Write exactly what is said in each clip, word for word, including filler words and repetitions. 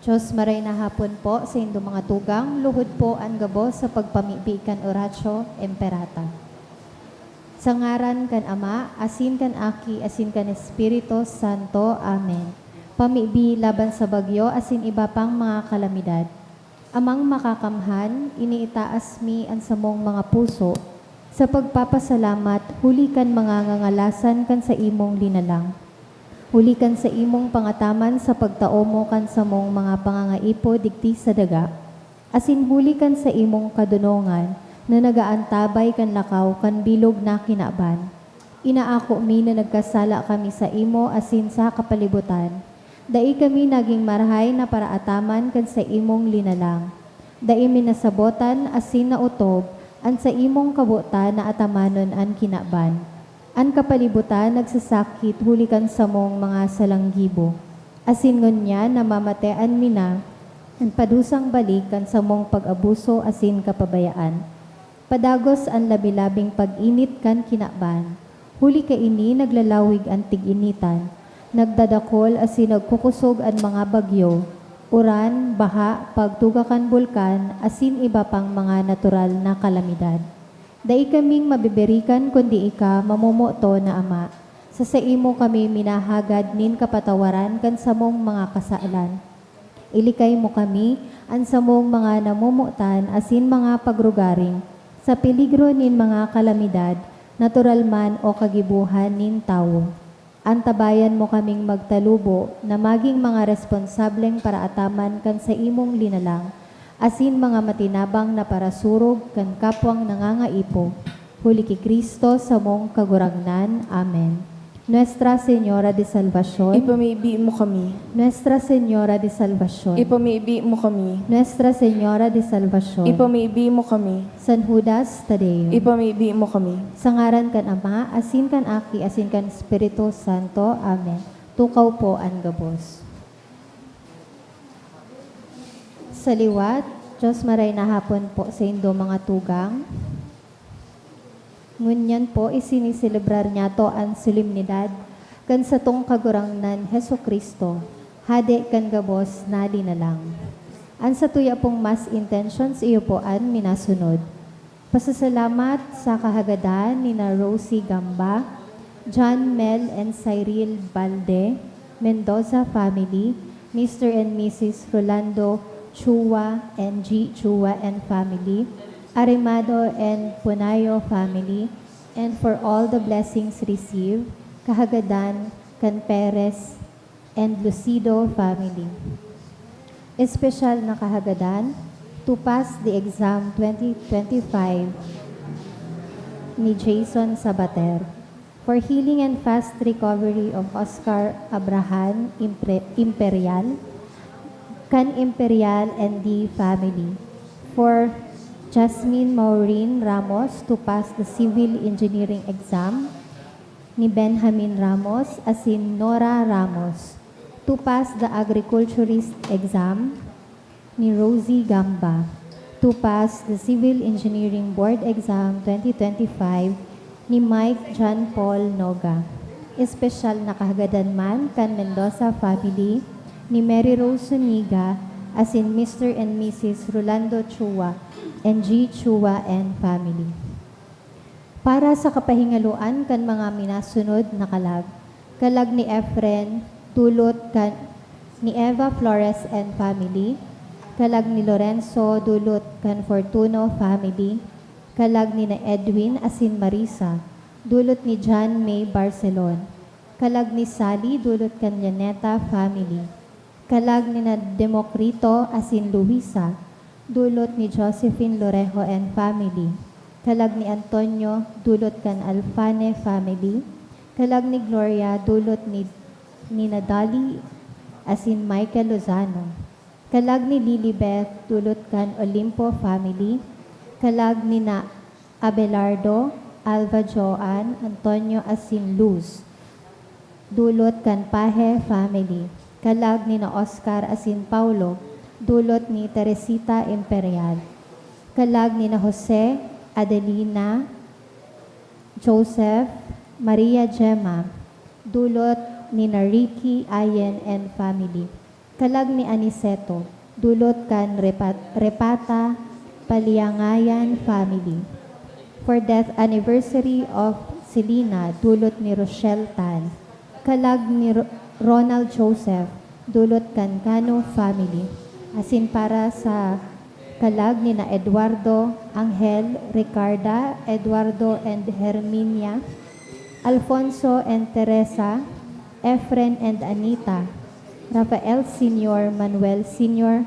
Diyos, maray na hapon po sa indong mga tugang, luhod po an gabos sa pagpamibi kan Oratio Imperata. Sa ngaran kan Ama, asin kan Aki, asin kan Espiritu Santo. Amen. Pamibi laban sa bagyo asin iba pang mga kalamidad. Amang Makakamhan, iniitaas mi an samong mga puso sa pagpapasalamat huli kan mga ngangalasan kan saimong linalang. Huli kan saimong pangataman sa pagtao mo kan samong mga pangangaipo digdi sa daga, asin huli kan saimong kadonongan na nag-aantabay kan lakaw kan bilog na kinaban. Inaako mi na nagkasala kami saimo asin sa kapalibutan. Dai kami nagin marahay na paraataman kan saimong linalang. Dai mi nasabotan asin naotob an saimong kabotan na atamanon an kinaban. An kapalibutan nagsasakit huli kan samong mga salanggibo, asin ngunyan namamatean mi na an padusang balik kan samong pag-abuso asin kapabayaan. Padagos an labi-labing pag-init kan kinaban. Huli kaini, naglalawig an tig-initan, nagdadakol asin nagkukosog an mga bagyo, uran, baha, pagtuga kan bulkan, asin iba pang mga natural na kalamidad. Dai kaming mabibirikan kundi ika, mamomoton na Ama. Sa saimo kami minahagad nin kapatawaran kan samong mga kasalan. Ilikay mo kami, an samong mga namomotan asin mga pagrugaring, sa peligro nin mga kalamidad, natural man o kagibohan nin tawo. Antabayan mo kaming magtalubo na magin mga responsableng paraataman kan saimong linalang, asin mga matinabang na parasurog kan kapwang nangangaipo, huli ki Cristo samong Kagurangnan. Amen. Nuestra Señora de Salvacion. Ipamibi mo kami. Nuestra Señora de Salvacion. Ipamibi mo kami. Nuestra Señora de Salvacion. Ipamibi mo kami. San Judas Tadeo. Ipamibi mo kami. Sa ngaran kan Ama, asin kan Aki, asin kan Espiritu Santo. Amen. Tukaw po an gabos. Sa liwat, Diyos maray na hapon po saindo mga tugang. Ngunyan po, isiniselebrar niyato an solemnidad kan satong Kagurangnan Jesu-Cristo, Hade kan gabos na linalang. An satuya pong mass intentions iyo po an minasunod. Pasasalamat sa kahagadan ni na Rosie Gamba, John Mel and Cyril Balde, Mendoza family, Mister and Missus Rolando Chua and G Chua and family, Aremado and Punayo family, and for all the blessings received, kahagadan kan Perez and Lucido family. Espesyal na kahagadan, to pass the exam twenty twenty-five ni Jason Sabater. For healing and fast recovery of Oscar Abrahan Impre-, Imperial, kan Imperial and D family. For Jasmine Maureen Ramos to pass the civil engineering exam ni Benjamin Ramos asin Nora Ramos. To pass the agriculturist exam ni Rosie Gamba. To pass the Civil Engineering Board Exam twenty twenty-five ni Mike John Paul Noga. Espesyal na kahagadan man kan Mendoza family ni Mary Rose Zuniga asin Mister and Missus Rolando Chua and G Chua and family. Para sa kapahingaloan kan mga minasunod na kalag, kalag ni Efren, dulot kan ni Eva Flores and family, kalag ni Lorenzo, dulot kan Fortuno family, kalag ni na Edwin asin Marisa, dulot ni John May Barcelon, kalag ni Sally, dulot kan Llaneta family, kalag ni na Democrito asin Luisa, dulot ni Josephine Lorejo and family, kalag ni Antonio, dulot kan Alfane family, kalag ni Gloria, dulot ni, ni Nadali asin Michael Lozano, kalag ni Lilibeth, dulot kan Olimpo family, kalag ni na Abelardo, Alva Joan, Antonio asin Luz, dulot kan Pahe family, kalag ni na Oscar asin Paulo, dulot ni Teresita Imperial, kalag ni na Jose, Adelina, Joseph, Maria Gemma, dulot ni na Ricky Ayen and family, kalag ni Aniceto, dulot kan Repa-, Repata Paliangayan family. For death anniversary of Selena, dulot ni Rochelle Tan, kalag ni Ro-, Ronald Joseph, dulot kan Cano family. Asin para sa kalag ni na Eduardo, Angel, Ricarda, Eduardo and Herminia, Alfonso and Teresa, Efren and Anita, Rafael Senior, Manuel Senior,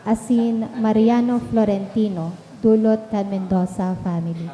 asin Mariano Florentino, dulot kan Mendoza family.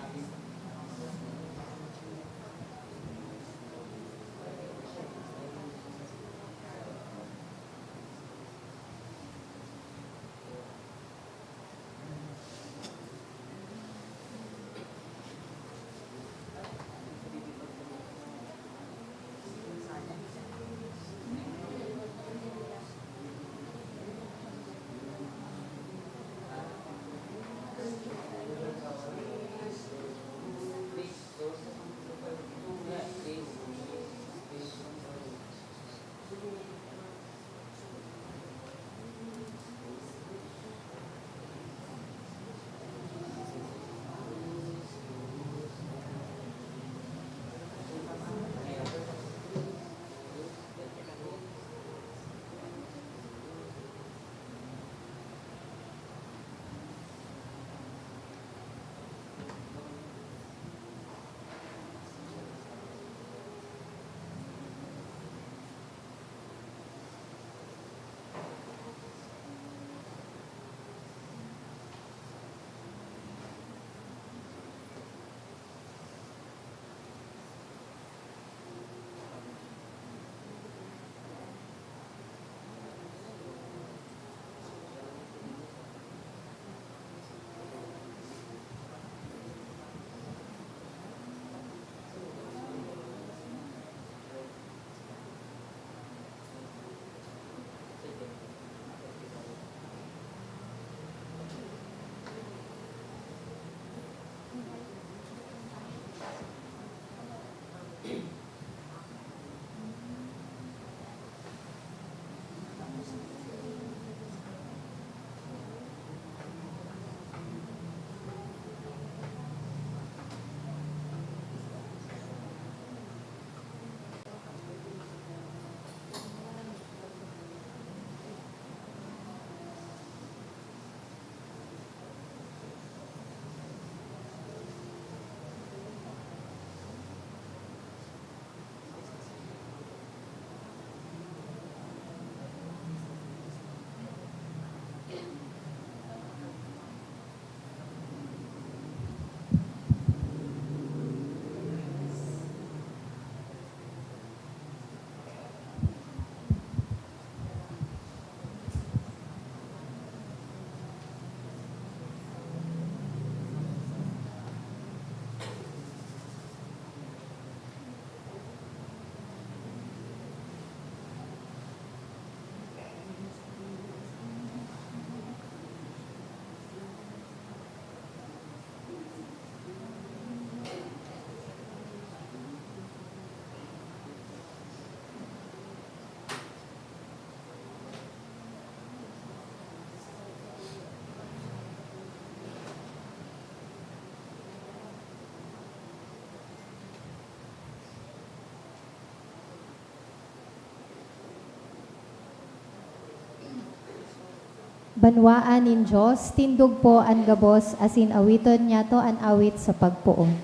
Banwaan nin Dios, tindog po an gabos asin awiton niyato an awit sa pagpoon.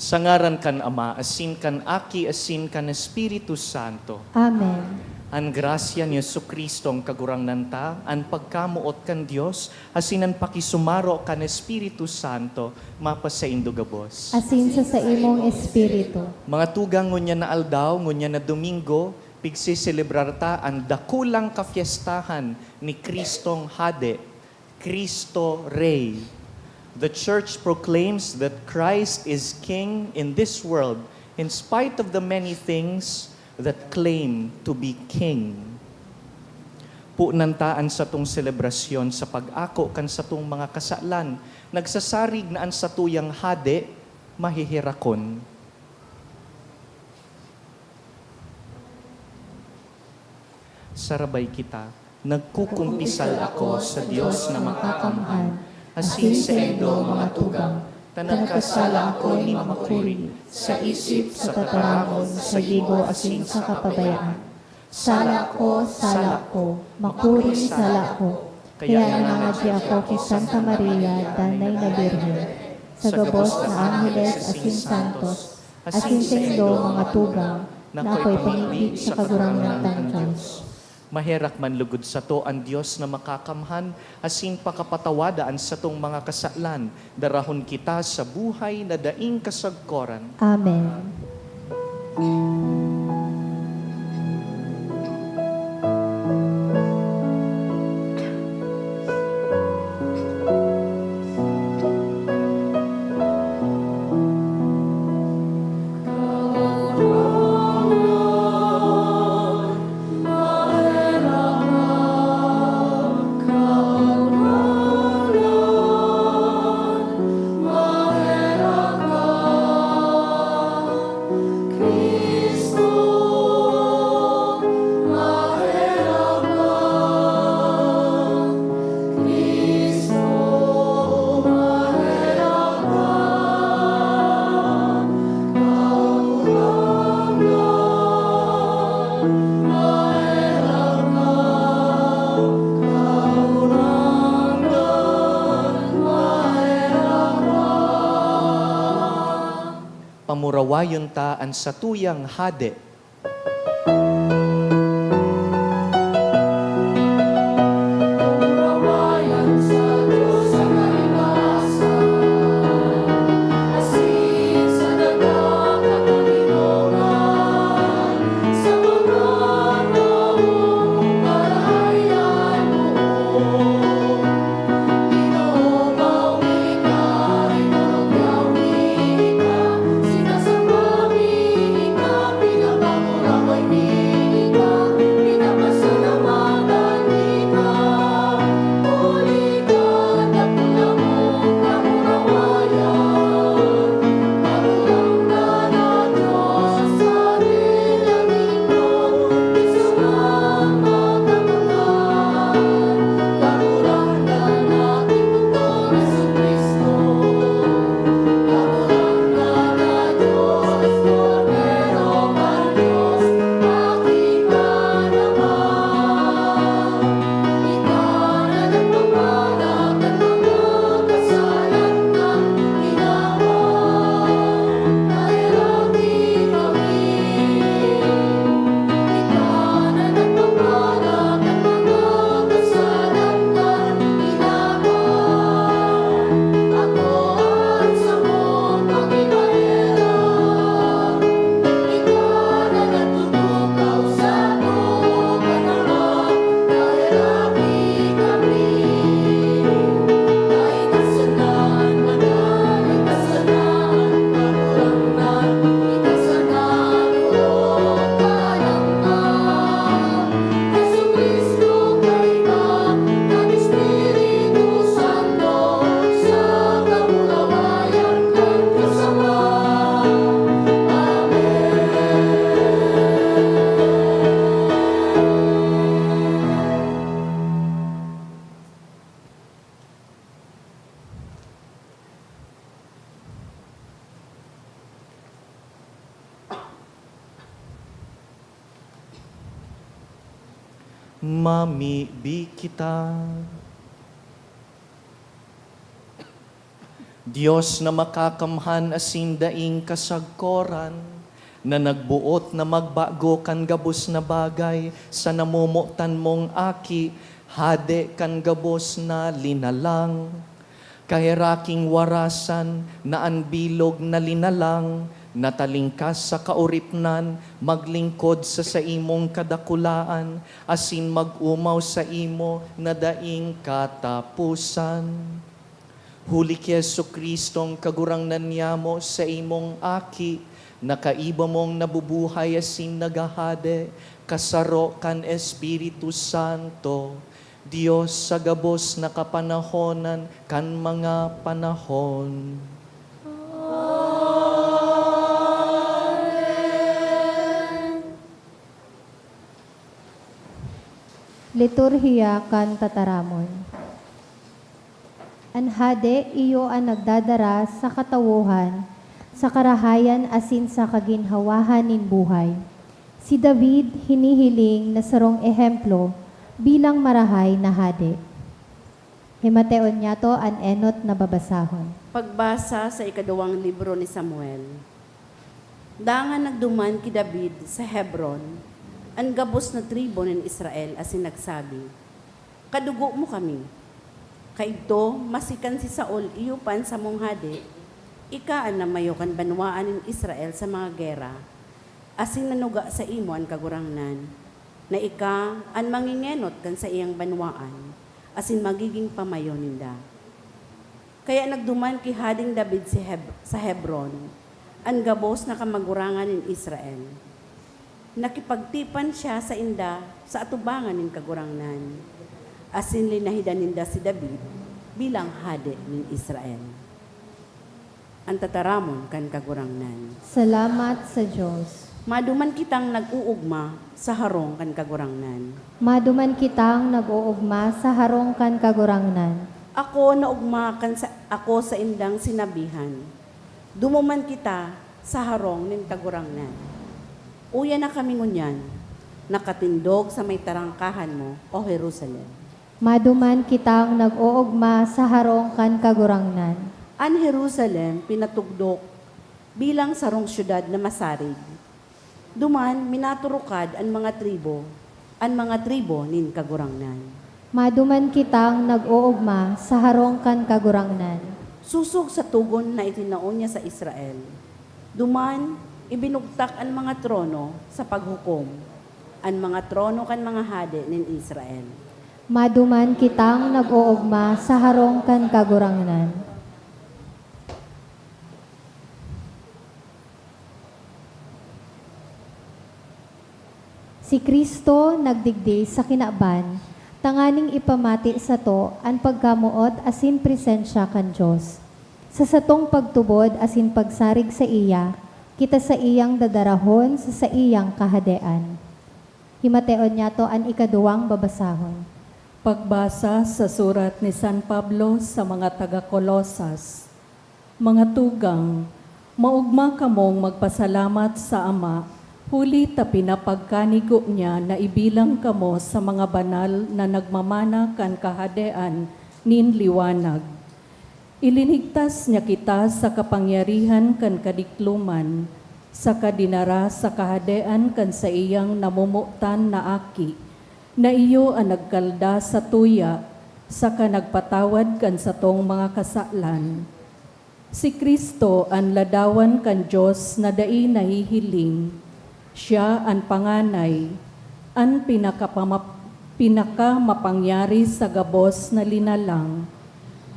Sa ngaran kan Ama, asin kan Aki, asin kan Espiritu Santo. Amen. An grasya ni Jesu-Cristo, an Kagurangnan ta, an pagkamoot kan Dios, asin an pakisumaro kan Espiritu Santo, mapasaindo gabos. Asin sa saimong espiritu. Mga tugang, ngunyan na aldaw, ngunyan na Domingo, pigseselebrar ta an dakulang kapyestahan ni Cristong Hade, Cristo Rey. The Church proclaims that Christ is King in this world in spite of the many things that claim to be king. Punan ta an satong selebrasyon sa pag-ako kan satong mga kasalan, nagsasarig na an satuyang Hade maheherakon. Sarabay kita. Nagkukumpisal ako sa Dios na makakamhan, asin saindo, mga tugang, ta nagkasala ako nin makuri, sa isip, sa tataramon, sa gibo, asin sa kapabayaan. Sala ko, sala ko, makuri sala ko. Kaya nangangadyi ako ki Santa Maria, Danay na Birhen, sa gabos na angheles asin santos, asin saindo, mga tugang, na akoy pangitdi sa Kagurangnan tang Dios. Maherak man lugod sato an Dios na makakamhan, asin pakapatawada an satong mga kasalan, darahon kita sa buhay na daing kasagkoran. Amen. Pamurawayon ta an satuyang Hade. Mamibi kita. Dios na makakamhan asin daing kasagkoran, na nagboot na magbago kan gabos na bagay sa namomotan mong Aki, Hade kan gabos na linalang. Kaheraking warasan na an bilog na linalang, natalingkas sa kaoripnan, maglingkod sa saimong kadakulaan, asin mag-omaw saimo na daing kataposan. Huli ki Jesu-Cristong Kagurangnan niyamo, saimong Aki, na kaiba mong nabubuhay asin naghahade, kasaro kan Espiritu Santo, Dios sa gabos na kapanahonan kan mga panahon. Liturhiya kan Tataramon. An hade iyo an nagdadara sa katawohan, sa karahayan asin sa kaginhawahan nin buhay. Si David hinihiling na sarong ehemplo bilang marahay na hade. Himateon niyato an enot na babasahon. Pagbasa sa ikaduwang libro ni Samuel. Dangan nagduman ki David sa Hebron an gabos na tribu nin Israel asin nagsabi, "Kadugo mo kami. Kaidto, maski kan si Saul iyo pa an samong hade, ika an namayo kan banwaan nin Israel sa mga gera, asin nanuga saimo an Kagurangnan, na ika an mangengenot kan saiyang banwaan asin magigin pamayo ninda." Kaya nagduman ki Hadeng David si Heb-, sa Hebron, an gabos na kamagurangan nin Israel. Nakipagtipan siya sainda sa atubangan nin Kagurangnan, asin linahidan ninda si David bilang hade nin Israel. An tataramon kan Kagurangnan. Salamat sa Dios. Maduman kitang nag-oogma sa harong kan Kagurangnan. Maduman kitang nag-oogma sa harong kan Kagurangnan. Ako naogma kan sa, ako saindang sinabihan, "Dumuman kita sa harong nin Kagurangnan." Uya na kami ngunyan, nakatindog sa may tarangkahan mo, O Jerusalem. Maduman kitang nag-oogma sa harong kan Kagurangnan. An Jerusalem pinatugdok bilang sarong syudad na masarig. Duman minaturukad an mga tribo, an mga tribo nin Kagurangnan. Maduman kitang nag-oogma sa harong kan Kagurangnan. Sosog sa togon na itinao niya sa Israel. Duman, ibinugtak an mga trono sa paghukom, an mga trono kan mga hade nin Israel. Maduman kitang nag-oogma sa harong kan Kagurangnan. Si Cristo nagdigdi sa kinaban tanganing ipamati sato an pagkamoot asin presensya kan Dios. Sa satong pagtubod asin pagsarig saiya, kita saiyang dadarahon sa saiyang Kahadean. Himateon niyato an ikaduwang babasahon. Pagbasa sa surat ni San Pablo sa mga taga Colosas. Mga tugang, maogma kamong magpasalamat sa Ama, huli ta pinapagkanigo niya na ibilang kamo sa mga banal na nagmamana kan Kahadean nin liwanag. Ilinigtas niya kita sa kapangyarihan kan kadikloman, saka dinara sa kahadean kan saiyang namomotan na Aki, na iyo an nagkalda sa tuya saka nagpatawad kan satong mga kasalan. Si Cristo an ladawan kan Dios na dai nahihiling. Siya an panganay, an pinakapama-, pinakamapangyari sa gabos na linalang.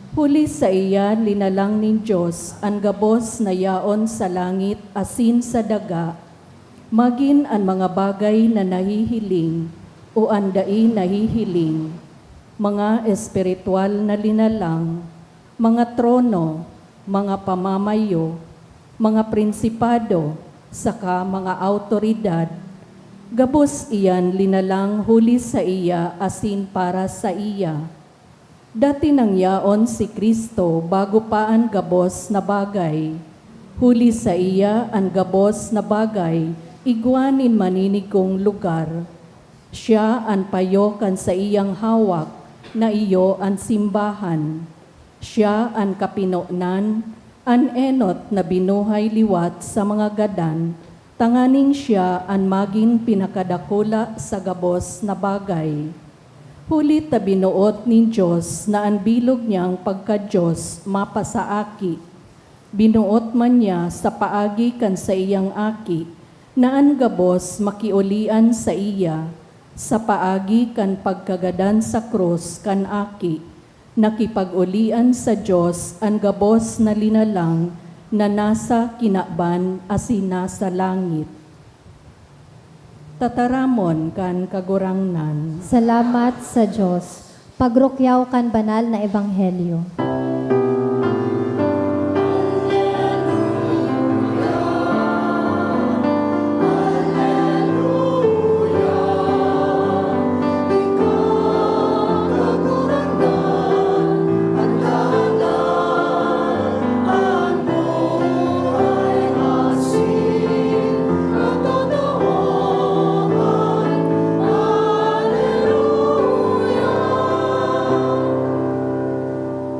Huli saiya linalang nin Dios an gabos na yaon sa langit asin sa daga, magin an mga bagay na nahihiling o an dai nahihiling, mga espiritual na linalang, mga trono, mga pamamayo, mga prinsipado, saka mga awtoridad, gabos iyan linalang huli saiya asin para saiya. Dati nang yaon si Cristo bago pa an gabos na bagay. Huli saiya an gabos na bagay igwa nin maninigong lugar. Siya an payo kan saiyang hawak na iyo an simbahan. Siya an kapinonan, an enot na binuhay liwat sa mga gadan, tanganing siya an magin pinakadakula sa gabos na bagay. Huli ta binoot nin Dios na an bilog niyang pagka-Dios mapa sa Aki. Binoot man niya sa paagi kan saiyang Aki, na an gabos makiolian saiya, sa paagi kan pagkagadan sa krus kan Aki, nakipag-olian sa Dios an gabos na linalang na nasa kinaban asin nasa langit. Tataramon kan Kagurangnan. Salamat sa Dios. Pagrukyaw kan banal na ebanghelyo.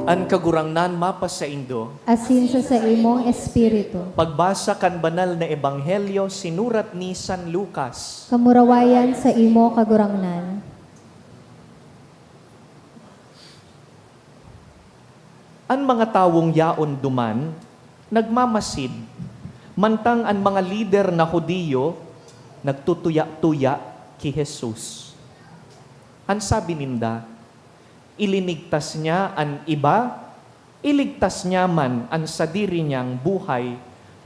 An Kagurangnan mapasaindo. Asin sa saimong espiritu. Pagbasa kan Banal na Ebanghelyo sinurat ni San Lucas. Kamurawayan sa imo, Kagurangnan. An mga tawong yaon duman nagmamasid, mantang an mga lider na Judio nagtutuya-tuya ki Jesus. An sabi ninda, "Ilinigtas niya an iba, iligtas niya man an sadiri niyang buhay,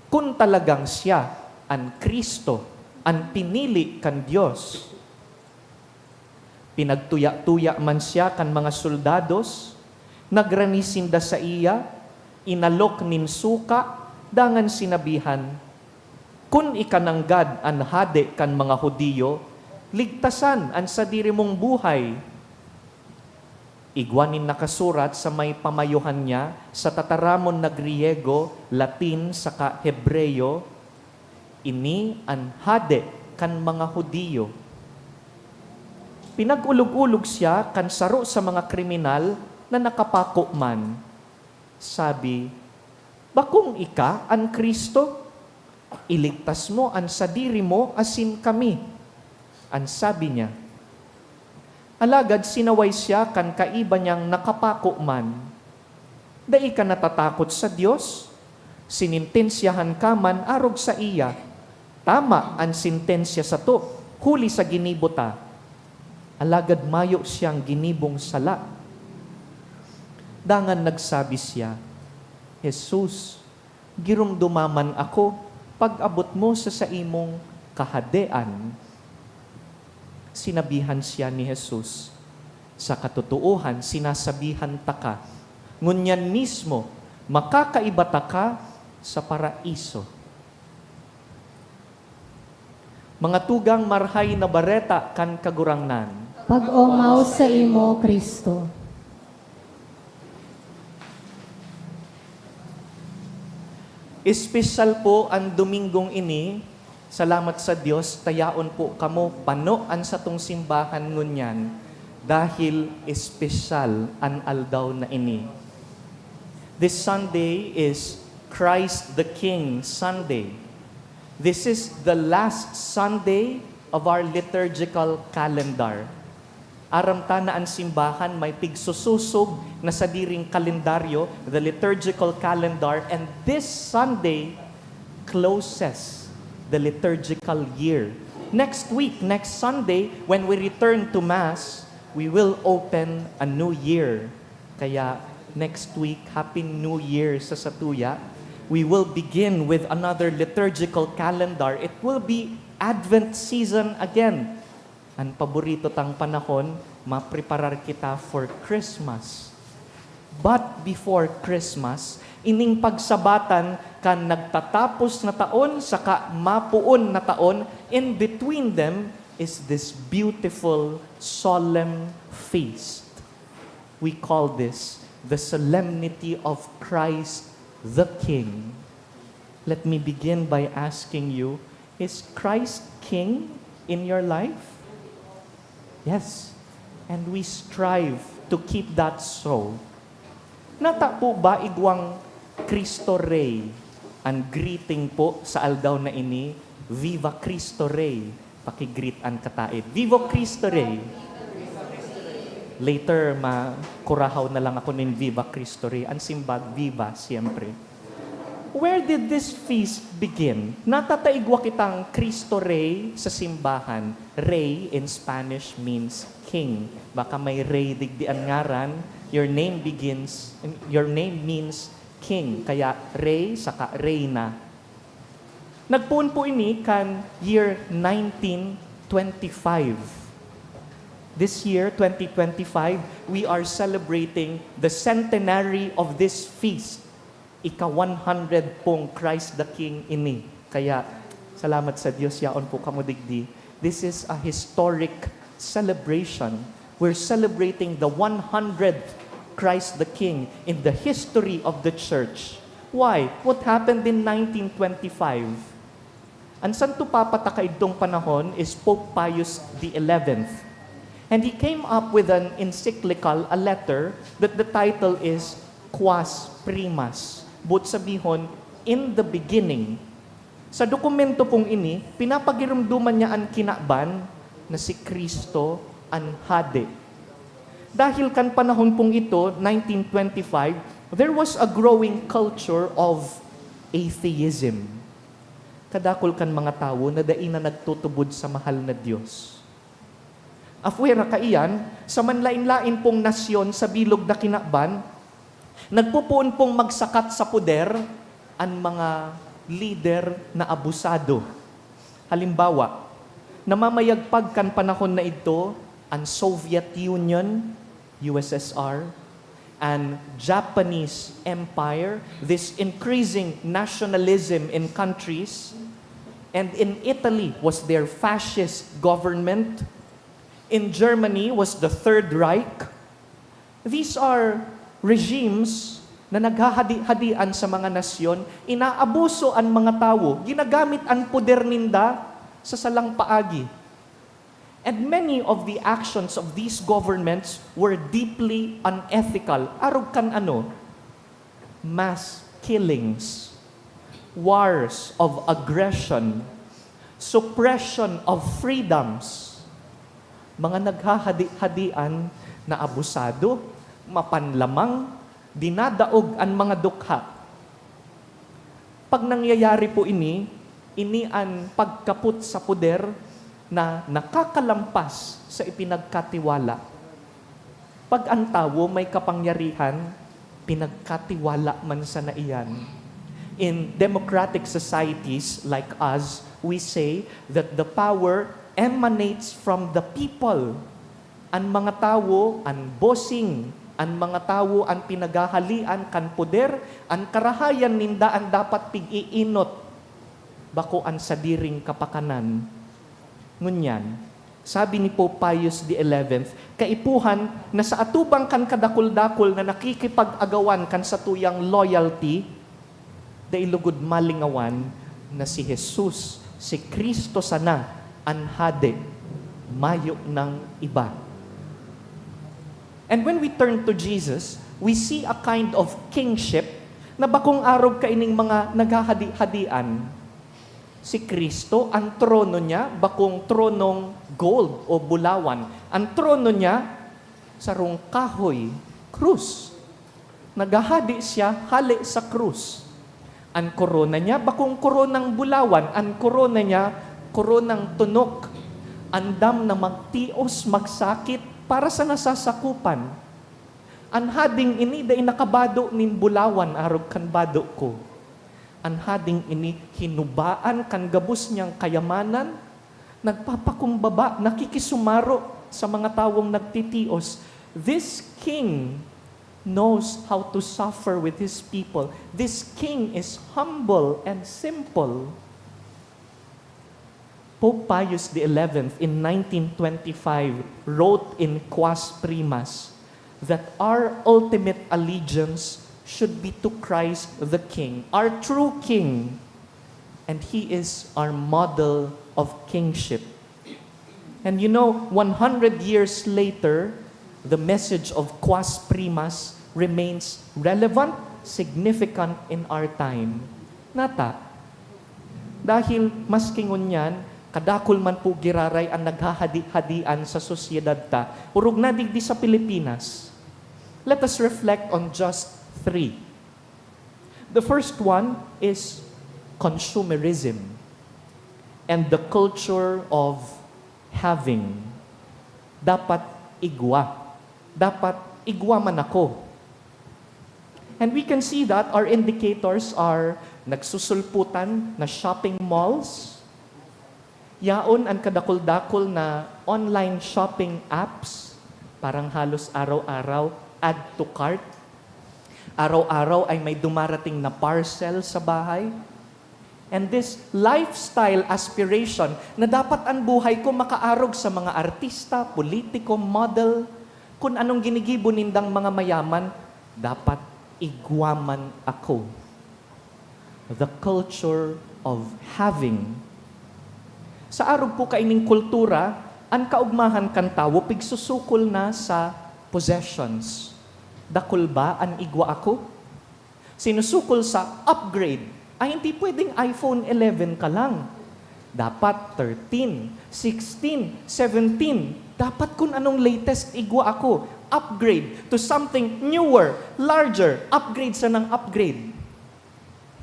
kun talagang siya an Cristo, an pinili kan Dios." Pinagtuya-tuya man siya kan mga soldados, nagrani sinda saiya, inalok nin suka, dangan sinabihan, "Kun ika nanggad an hade kan mga Judio, ligtasan an sadiri mong buhay." Igwa nin nakasurat sa may pamayohan niya sa tataramon na Griego, Latin, saka Hebreo, "Ini an hade kan mga Judio." Pinag-olog-olog siya kan saro sa mga kriminal na nakapako man. Sabi, "Bakong ika an Cristo? Iligtas mo an sadiri mo asin kami," an sabi niya. Alagad sinaway siya kan kaiba niyang nakapako man. "Dai ka natatakot sa Dios? Sinentensyahan ka man arog saiya. Tama an sentensya sato, huli sa ginibo ta. Alagad mayo siyang ginibong sala." Dangan nagsabi siya, "Jesus, giromdoma man ako pag-abot mo sa saimong Kahadean." Sinabihan siya ni Jesus, "Sa katotoohan, sinasabihan taka, ngunyan mismo, makakaiba taka sa Paraiso." Mga tugang, Marahay na Bareta kan Kagurangnan. Pag-omaw saimo, Cristo. Espesyal po an Domingong ini. Salamat sa Dios, ta yaon po kamo pano an satong simbahan ngunyan, dahil espesyal an aldaw na ini. This Sunday is Christ the King Sunday. This is the last Sunday of our liturgical calendar. Aram ta na an simbahan may pigsusosog na sadiring kalendaryo, the liturgical calendar, and this Sunday closes the liturgical year. Next week, next Sunday, when we return to Mass, we will open a new year. Kaya next week, Happy New Year sa satuya. We will begin with another liturgical calendar. It will be Advent season again. An paborito tang panahon, mapreparar kita for Christmas. But before Christmas, ining pagsabatan kan nagtatapos na taon saka mapoon na taon, in between them is this beautiful, solemn feast. We call this the solemnity of Christ the King. Let me begin by asking you, is Christ King in your life? Yes. And we strive to keep that so. Nata po ba igwang Cristo Rey? An greeting po sa aldaw na ini, "Viva Cristo Rey." Paki-greet an kataed. "Viva Cristo Rey." Later, makurahaw na lang ako nin "Viva Cristo Rey." An simbag, viva, siyempre. Where did this feast begin? Nata ta igwa kitang Cristo Rey sa simbahan. Rey in Spanish means king. Baka may Rey digdi an ngaran. Your name begins, your name means king. Kaya Rey saka Reyna. Nagpoon po ini kan year nineteen twenty-five. This year, twenty twenty-five, we are celebrating the centenary of this feast. Ika one hundred pong Christ the King ini. Kaya, salamat sa Dios, yaon po kamo digdi. This is a historic celebration. We're celebrating the one hundredth Christ the King in the history of the church. Why? What happened in nineteen twenty-five? An Santo Papa ta kaidtong panahon is Pope Pius the eleventh. And he came up with an encyclical, a letter, that the title is Quas Primas. Boot sabihon, "In the beginning." Sa dokumento pong ini, pinapagiromdoman niya an kinaban na si Cristo an Hade. Dahil kan panahon pong ito, nineteen twenty-five, there was a growing culture of atheism. Kadakul kan mga tawo na dai na nagtutubod sa mahal na Dios. Afuera kaiyan, sa manlaen-laen pong nasyon sa bilog na kinaban, nagpopoon pong magsakat sa poder an mga lider na abusado. Halimbawa, namamayagpag kan panahon na idto an Soviet Union, U S S R, an Japanese Empire, this increasing nationalism in countries, and in Italy was their fascist government. In Germany was the Third Reich. These are regimes na naghahadi-hadian sa mga nasyon, inaabuso an mga tawo, ginagamit an poder ninda sa salang paagi. And many of the actions of these governments were deeply unethical. Arog kan ano? Mass killings, wars of aggression, suppression of freedoms, mga naghahadi-hadian na abusado, mapanlamang, dinadaog an mga dukha. Pag nangyayari po ini, ini an pagkapot sa poder na nakakalampas sa ipinagkatiwala. Pag an tawo may kapangyarihan, pinagkatiwala man sana iyan. In democratic societies like us, we say that the power emanates from the people. An mga tawo, an bossing, an mga tawo, an pinaghahalian kan poder, an karahayan ninda an dapat pig-iinot, bako an sadiring kapakanan. Ngunyan, sabi ni Pope Pius the eleventh, kaipuhan na sa atubang kan kadakul-dakul na nakikipag-agawan kan satuyang loyalty, dai lugod malingawan na si Jesus, si Cristo sana, an Hade, mayo nang iba. And when we turn to Jesus, we see a kind of kingship na bakong arog kaining mga naghahadi-hadian. Si Cristo, an trono niya, bakong tronong gold o bulawan. An trono niya, sarong kahoy, krus. Naghahadi siya hale sa krus. An korona niya, bakong koronang bulawan. An korona niya, koronang tunok. Andam na magtios, magsakit para sa nasasakupan. An hading ini dai nakabado nin bulawan arog kan bado ko. An hading ini hinubaan kan gabos niyang kayamanan, nagpapakumbaba, nakikisumaro sa mga tawong nagtitios. This king knows how to suffer with his people. This king is humble and simple. Pope Pius the eleventh in nineteen twenty-five wrote in Quas Primas that our ultimate allegiance should be to Christ the King, our true King, and He is our model of kingship. And you know, one hundred years later, the message of Quas Primas remains relevant, significant in our time. Nata, dahil maski ngunyan, kadakul man po giraray an naghahadi-hadian sa sosyedad ta, orog na digdi sa Pilipinas. Let us reflect on just three. The first one is consumerism and the culture of having. Dapat igwa. Dapat igwa man ako. And we can see that our indicators are nagsusulputan na shopping malls, yaon an kadakul-dakul na online shopping apps, parang halos araw-araw, add to cart. Araw-araw ay may dumarating na parcel sa bahay. And this lifestyle aspiration na dapat an buhay ko makaarog sa mga artista, politiko, model, kun anong ginigibo nindang mga mayaman, dapat igwa man ako. The culture of having. Sa arog po kaining kultura, an kaugmahan kan tawo pigsusukol na sa possessions. Dakul ba an igwa ako? Sinusukol sa upgrade. Ay, hindi pwedeng iPhone eleven ka lang. Dapat thirteen, sixteen, seventeen. Dapat kun anong latest igwa ako. Upgrade to something newer, larger. Upgrade sa nang upgrade.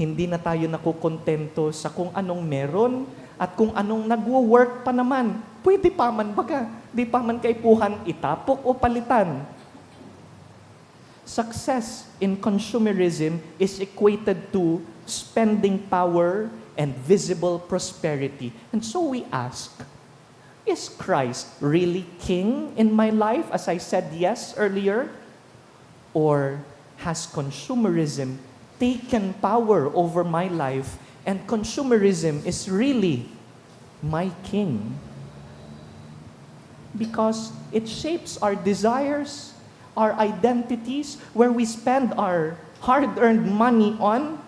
Hindi na tayo nakukontento sa kung anong meron at kung anong nagwo-work pa naman. Pwede pa man baga, di pa man kaipuhan itapok o palitan. Success in consumerism is equated to spending power and visible prosperity. And so we ask, is Christ really king in my life, as I said yes earlier? Or has consumerism taken power over my life and consumerism is really my king? Because it shapes our desires, our identities, where we spend our hard-earned money on.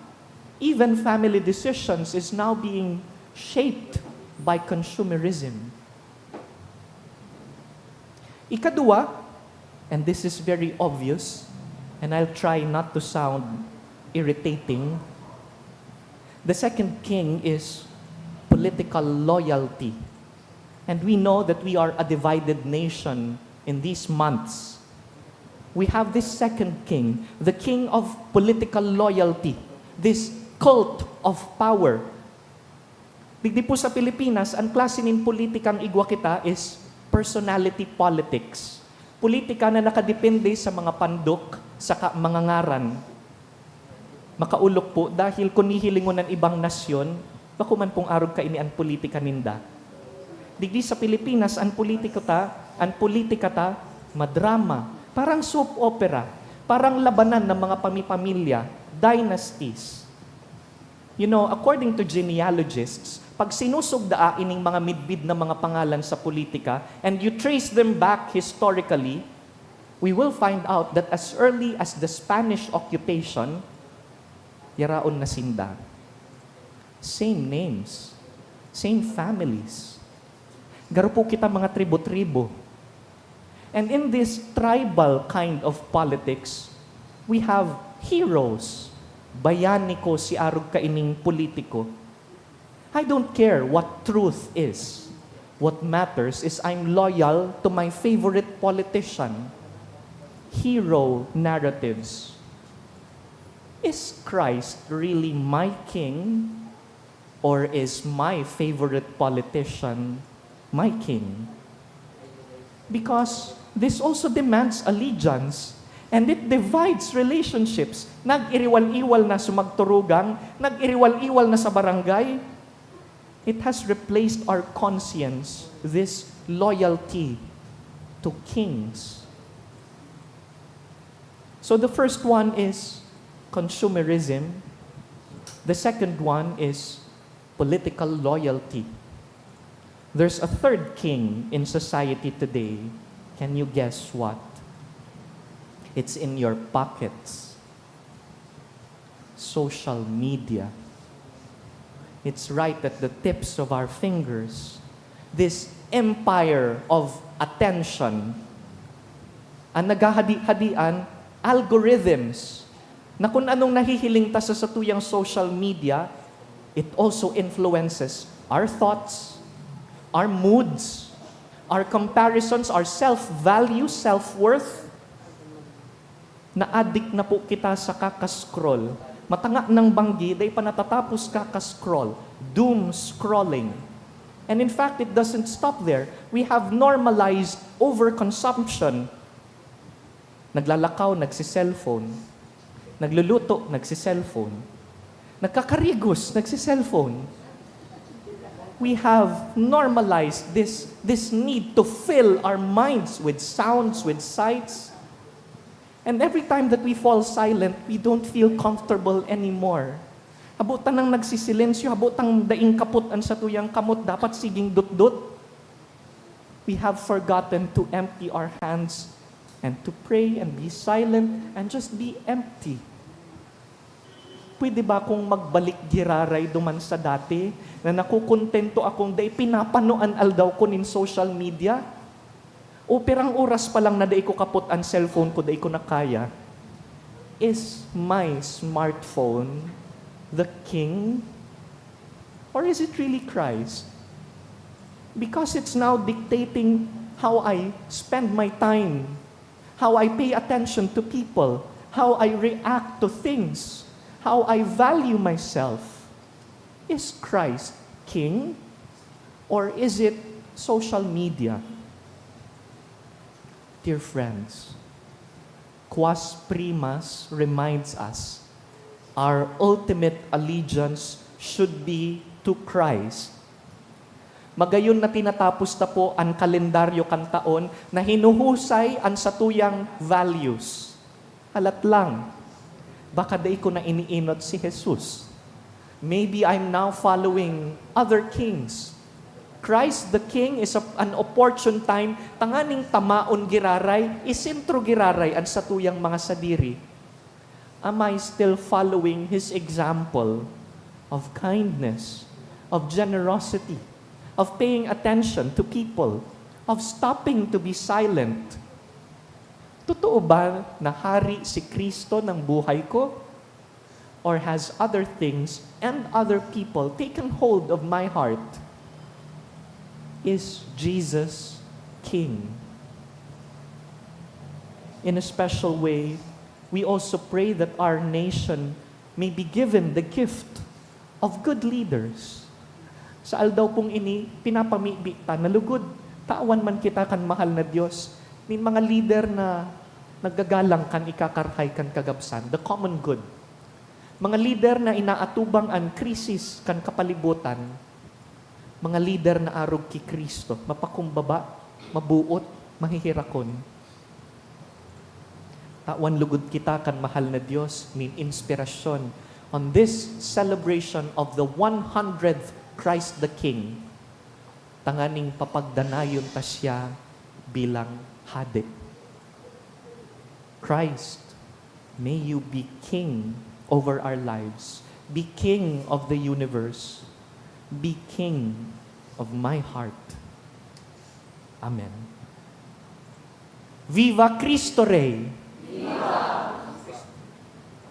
Even family decisions is now being shaped by consumerism. Ikadua, and this is very obvious, and I'll try not to sound irritating, the second king is political loyalty. And we know that we are a divided nation in these months. We have this second king, the king of political loyalty, this cult of power. Digdi po sa Pilipinas, ang klase nin politikang igwa kita is personality politics. Politika na nakadepende sa mga pandok saka mga ngaran. Makaolok po, dahil kun hihilingon an ibang nasyon, bako man pong arog kaini an politika ninda. Digdi sa Pilipinas, an politiko ta, an politika ta, madrama, parang soap opera, parang labanan ng mga pamipamilya, dynasties. You know, according to genealogists, pag sinusugdaa ining mga midbid na mga pangalan sa politika, and you trace them back historically, we will find out that as early as the Spanish occupation, yaraon na sinda. Same names, same families. Garo po kita mga tribo-tribo. And in this tribal kind of politics, we have heroes. Bayani ko si arog kaining politiko. I don't care what truth is. What matters is I'm loyal to my favorite politician. Hero narratives. Is Christ really my king? Or is my favorite politician my king? Because this also demands allegiance, and it divides relationships. Nag-iriwal-iwal na sa magturugang, nag-iriwal-iwal na sa barangay. It has replaced our conscience, this loyalty to kings. So the first one is consumerism. The second one is political loyalty. There's a third king in society today. Can you guess what? It's in your pockets. Social media. It's right at the tips of our fingers. This empire of attention. Ang naghahadi-hadian, algorithms, na kun anong nahihiling ta sa satuyang social media, it also influences our thoughts, our moods, our comparisons, our self-value, self-worth. Naadik na po kita sa kaka-scroll. Matanga ng banggi, dai pa natatapos kaka-scroll. Doom scrolling. And in fact, it doesn't stop there. We have normalized overconsumption. Naglalakaw, nagsi-cellphone. Nagluluto, nagsi-cellphone. Nagkakarigos, nagsi-cellphone. We have normalized this, this need to fill our minds with sounds, with sights. And every time that we fall silent, we don't feel comfortable anymore. Habo ta nang nagsisilensyo, habo tang daing kapot an satuyang kamot, dapat siging dutdot. We have forgotten to empty our hands and to pray and be silent and just be empty. Pwede ba akong magbalik giraray duman sa dati na nakukontento akong dai pinapano an aldaw ko nin social media? O pirang oras pa lang na dai ko kapot an cellphone ko, dai ko na kaya. Is my smartphone the king? Or is it really Christ? Because it's now dictating how I spend my time, how I pay attention to people, how I react to things, how I value myself. Is Christ king? Or is it social media? Dear friends, Quas Primas reminds us, our ultimate allegiance should be to Christ. Magayon na tinatapos ta po an kalendaryo kan taon na hinuhusay an satuyang values. Halat lang, baka dai ko na iniinot si Jesus. Maybe I'm now following other kings. Christ the King is a, an opportune time tanganing tamaon giraray, isentro giraray an satuyang mga sadiri. Am I still following His example of kindness, of generosity, of paying attention to people, of stopping to be silent? Totoo ba na hari si Kristo ng buhay ko? Or has other things and other people taken hold of my heart? Is Jesus King? In a special way, we also pray that our nation may be given the gift of good leaders. Sa aldaw pong ini, pinapamibi ta na lugod, tawan man kita kan mahal na Dios, nin mga lider na naggagalang kan ikakarahay kan kagabsan, the common good. Mga lider na inaatubang an krisis kan kapalibutan, mga lider na arog ki Cristo, mapakumbaba, mabuot, maheherakon. Tawan lugod kita kan mahal na Dios nin inspirasyon on this celebration of the one hundredth Christ the King, tanganing papagdanayon ta siya bilang Hade. Christ, may you be King over our lives. Be King of the universe. Be King of my heart. Amen. Viva Cristo Rey!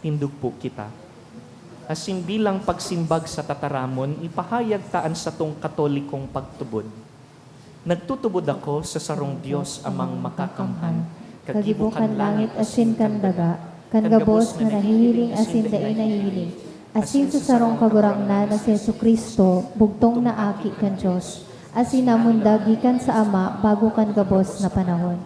Tindog po kita. Asin bilang pagsimbag sa tataramon, ipahayag ta an satong Katolikong pagtubod. Nagtutubod ako sa sarong Dios Amang Makakamhan, kagibo kan langit asin kan daga, kan gabos na nahihiling asin dai nahihiling, asin sa sarong Kagurangnan na si Jesu-Cristo, bugtong na Aki kan Dios, asin namundag gikan sa Ama bago kan gabos na panahon.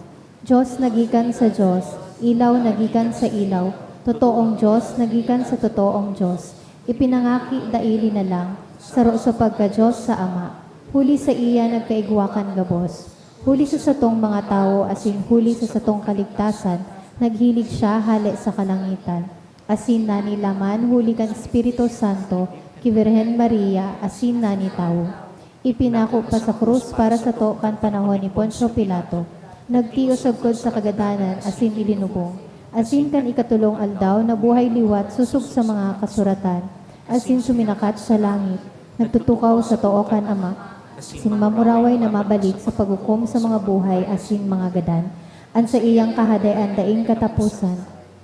Dios na gikan sa Dios, ilaw na gikan sa ilaw, totoong Dios na gikan sa totoong Dios, ipinangaki daili na lang, saro sa pagka-Dios sa Ama. Huli saiya nagkaigwa kan gabos. Huli sa satong mga tawo asin huli sa satong kaligtasan, naghilig siya hale sa kalangitan. Asin nanilaman huli kan Espiritu Santo ki Birhen Maria asin nani tawo. Ipinako pa sa krus para sato kan panahon ni Poncio Pilato. Nagtios sagkod sa kagadanan asin ilinubong. Asin kan ikatolong aldaw nabuhay liwat sosog sa mga kasuratan, asin suminakat sa langit. Nagtutukaw sa too kan Ama. asin mamuraway na mabalik sa paghukom sa mga buhay asin mga gadan, an saiyang kahadean daing kataposan,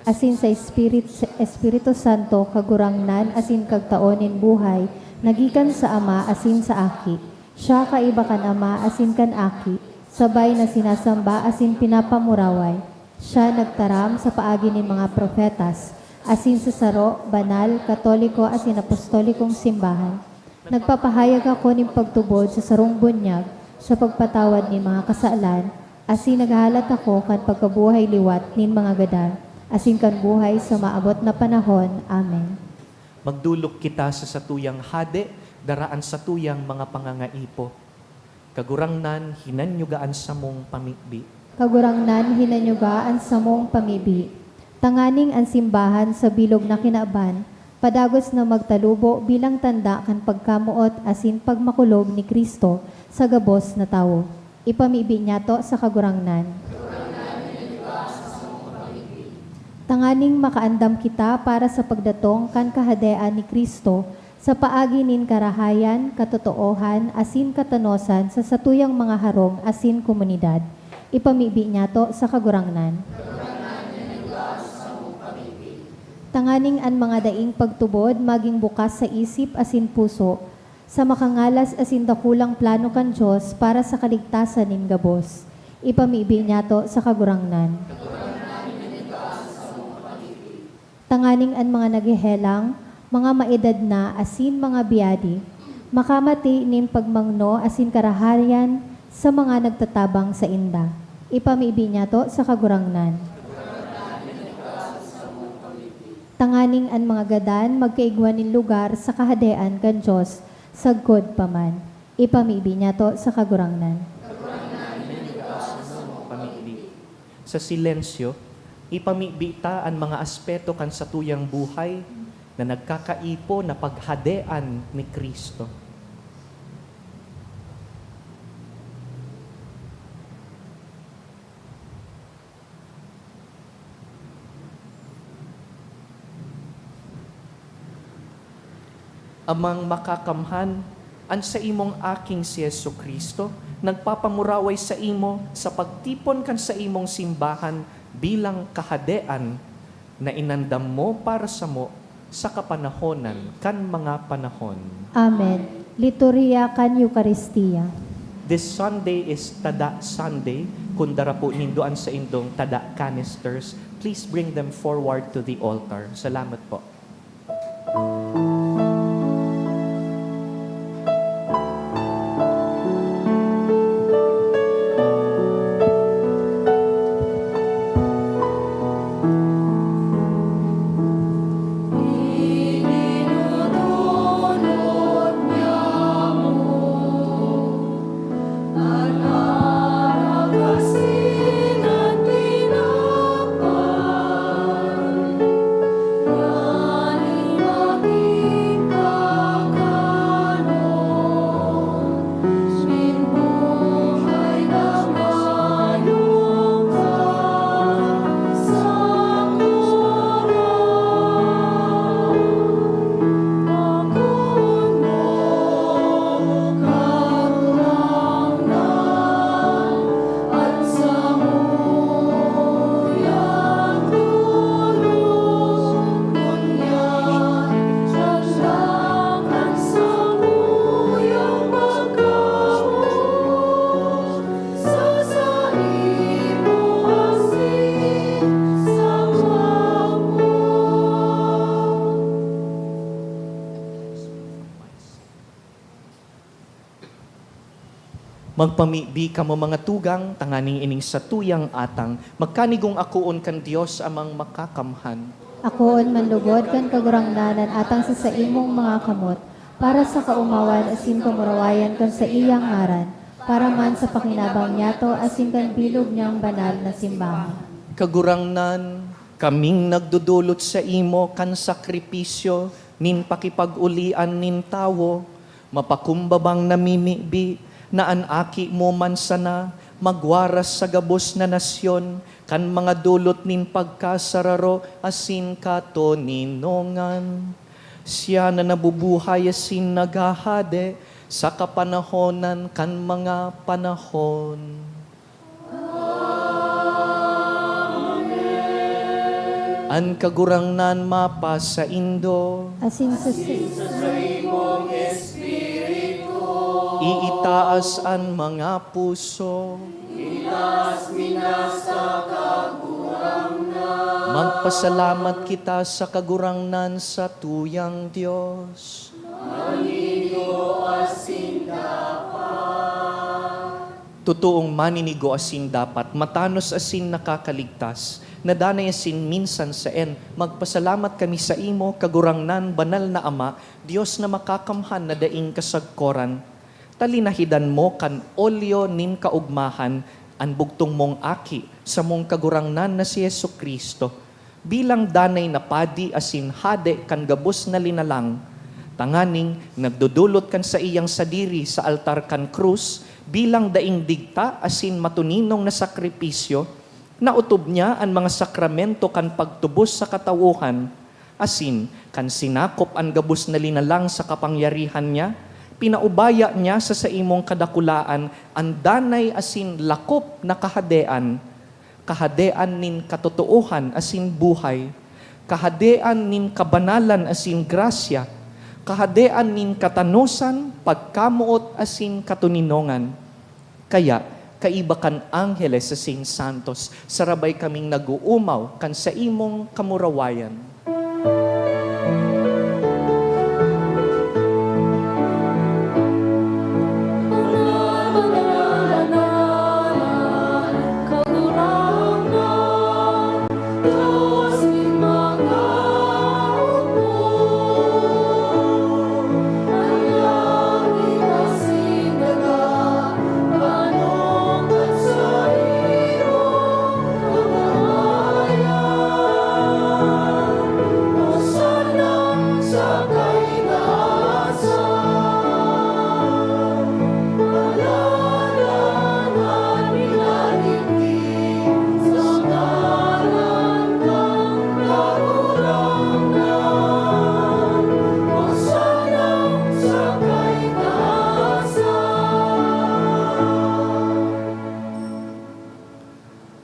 asin sa Espirit-, Espiritu Santo, Kagurangnan asin Kagtao nin buhay, na gikan sa Ama asin sa Aki. Siya kaiba kan Ama asin kan Aki, sabay na sinasamba asin pinapamuraway. Siya nagtaram sa paagi nin mga propetas, asin sa saro, banal, katoliko asin apostolikong simbahan. Nagpapahayag ako nin pagtubod sa sarong bunyag sa pagpatawad nin mga kasalan, asin naghahalat ako kan pagkabuhay liwat nin mga gadan, asin kan buhay sa maabot na panahon. Amen. Magdolok kita sa satuyang Hade, dara an satuyang mga pangangaipo. Kagurangnan, hinanyuga an samong pamibi. Kagurangnan, hinanyuga an samong pamibi. Tanganing an simbahan sa bilog na kinaban, padagos na magtalubo bilang tanda kan pagkamoot asin pagmakulog ni Cristo sa gabos na tawo. Ipamibi niyato sa Kagurangnan. Tanganing makaandam kita para sa pagdatong kan Kahadean ni Cristo, sa paagi nin karahayan, katotoohan, asin katanosan sa satuyang mga harong asin komunidad. Ipamibi niyato sa Kagurangnan. Tanganing an mga daing pagtubod magin bukas sa isip asin puso, sa makangalas asin dakulang plano kan Dios para sa kaligtasan nin gabos. Ipamibi niyato sa Kagurangnan. Tanganing an mga naghehelang, mga maedad na asin mga biyadi, makamati nin pagmangno asin karahayan sa mga nagtatabang sainda. Ipamibi niyato sa Kagurangnan. Tanganing an mga gadan magkaigwa nin lugar sa Kahadean kan Dios sagkod pa man. Ipamibi niyato sa Kagurangnan. Pamibi. Sa silensyo, ipamibi ta an mga aspeto kan satuyang buhay na nagkakaipo na paghadean ni Cristo. Amang makakamhan, an saimong Aking si Jesu-Cristo nagpapamuraway saimo sa pagtipon kan saimong simbahan bilang kahadean na inandam mo para samo sa kapanahonan kan mga panahon. Amen. Liturhiya kan Eukaristia. This Sunday is Tada Sunday. Kun dara po nindo an saindong tada canisters, please bring them forward to the altar. Salamat po. Magpamibi kamo, mga tugang, tanganing ining satuyang atang magkanigong akoon kan Dios Amang Makakamhan. Akoon man lugod kan Kagurangnan an atang sa saimong mga kamot, para sa kaomawan asin kamurawayan kan saiyang ngaran, para man sa pakinabang niyato asin kan bilog niyang banal na simbahan. Kagurangnan, kaming nagdodolot saimo kan sakripisyo nin pakipag-olian nin tawo, mapakumbabang namimibi na an Aki mo man sana magwaras sa gabos na nasyon kan mga dolot nin pagkasararo asin katoninongan. Siya na nabubuhay asin naghahade Sa kapanahonan kan mga panahon. An Kagurangnan mapasaindo. Asin sa saimong espiritu. Iitaas an mga puso. Itaas mi na sa Kagurangnan. Magpasalamat kita sa Kagurangnan, sa tuyang Dios. Maninigo asin dapat. Totoong maninigo asin dapat, matanos asin nakakaligtas, na danay asin minsan saen. Magpasalamat kami saimo, Kagurangnan, Banal na Ama, Dios na makakamhan na daing kasagkoran. Talinahidan mo kan olyo nin kaogmahan an bugtong mong Aki, samong Kagurangnan na si Jesu-Cristo, bilang danay na padi asin hade kan gabos na linalang, tanganing nagdodolot kan saiyang sadiri sa altar kan krus bilang daing digta asin matuninong na sakripisyo, naotob niya an mga sakramento kan pagtubos sa katawohan, asin kan sinakop an gabos na linalang sa kapangyarihan niya, pinaubaya niya sa saimong kadakulaan an danay asin lakop na kahadean, kahadean nin katotoohan asin buhay, kahadean nin kabanalan asin grasya, kahadean nin katanosan, pagkamoot asin katoninongan. Kaya, kaiba kan angheles asin santos, sarabay kaming nag-oomaw kan saimong kamurawayan.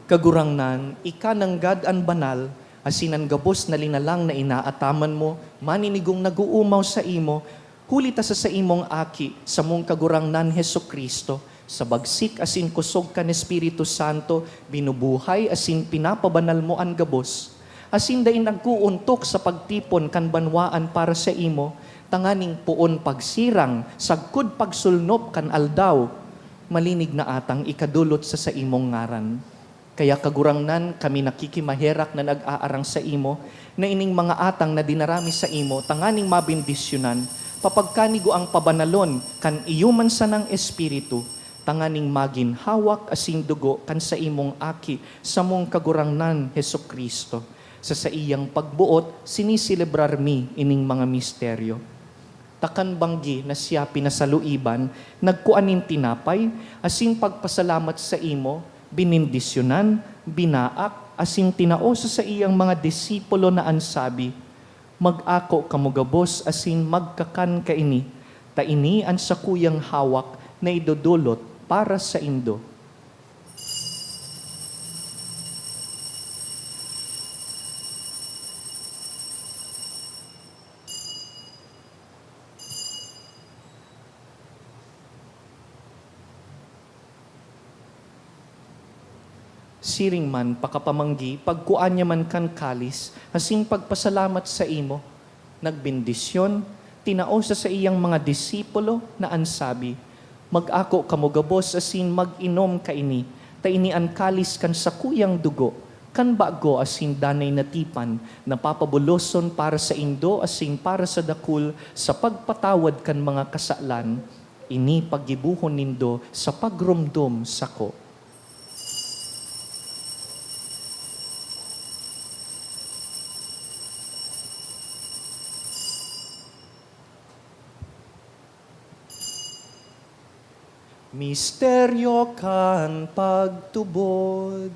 Kagurangnan, ika nanggad an banal, asin an gabos na linalang na inaataman mo, maninigong nag-oomaw saimo, huli ta sa saimong Aki, samong Kagurangnan Jesu-Cristo, sa bagsik asin kusog kan Espiritu Santo, binubuhay asin pinapabanal mo an gabos, asin dai nag-oontok sa pagtipon kan banwaan para saimo, tanganing poon pagsirang sagkod pagsulnop kan aldaw, malinig na atang ikadolot sa saimong ngaran. Kaya, Kagurangnan, kami nakikimaherak na nag-aarang saimo, na ining mga atang na dinara mi saimo tanganing mabendisyonan, papagkanigo ang pabanalon kan iyo man sanang Espiritu, tanganing magin hawak asin dugo kan saimong Aki, samong Kagurangnan, Jesu-Cristo. Sa saiyang pagboot, siniselebrar mi ining mga misteryo. Ta kan banggi na siya pinasaluiban, nagkua nin tinapay, asin pagpasalamat saimo, binendisyonan, binaak, asin tinao sa saiyang mga disipulo na an sabi, "Mag-ako kamo gabos asin magkakan kaini, ta ini an sakuyang hawak na idodolot para saindo." Siring man, pakapamanggi, pagkua niya man kan kalis, asin pagpasalamat saimo, nagbendisyon, tinao sa saiyang mga disipulo na an sabi, "Mag-ako kamo gabos asin mag-inom kaini, ta ini an kalis kan sakuyang dugo, kan bago asin danay na tipan, na papabuloson para saindo asin para sa dakul sa pagpatawad kan mga kasalan. Ini paggibohon nindo sa pagromdom sako." Misteryo kan pagtubod.